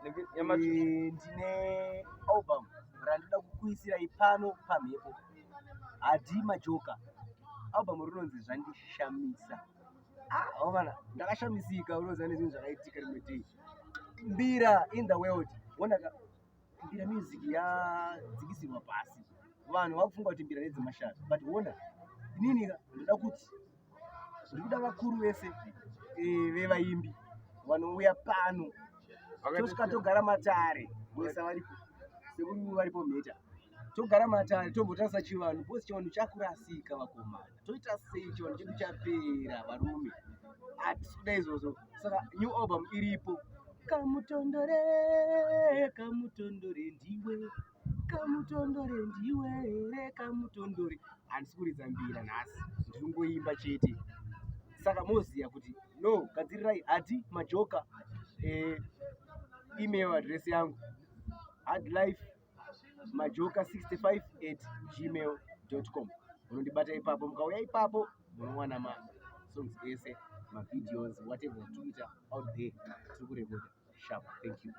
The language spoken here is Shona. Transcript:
Eh, ndine album randinoda kukuisirai pano pamhepo, Hadi Majoka. Album rinonzi Zvandishamisa. Ah, omana, ndakashamisika, unoziva, nezvinhu zvakaitika rimwe day. Mbira in the world, wonaka mbira music yadzikisirwa pasi, vanhu vakufunga kuti mbira ndedzemashavi, but wona inini ndoda kuti ndikuda vakuru vese vevaimbi vanouya pano, tosvika togara matare, wesa varipo, sekuru varipo, mheta, togara matare, tombotarisa chivanhu, because chivanhu chakurasika. Vakomana, toita sei? Chivanhu chedu chapera, varume, hatisi kuda izvozvo. Saka new album iripo, Kamutondore, Kamutondore ndiwe, Kamutondore ndiwe here, Kamutondore. Handisi kuridza mbira nhasi, ndiri kungoimba chete. Saka moziva kuti no, gadzirirai Hadi Majoka. Email address yangu hardlife majoka65@gmail.com. Unondibata ipapo, mukauya ipapo munowana masongs ese, mavideos, whatever tikuita out there, tiri kurekoda sharp. Thank you.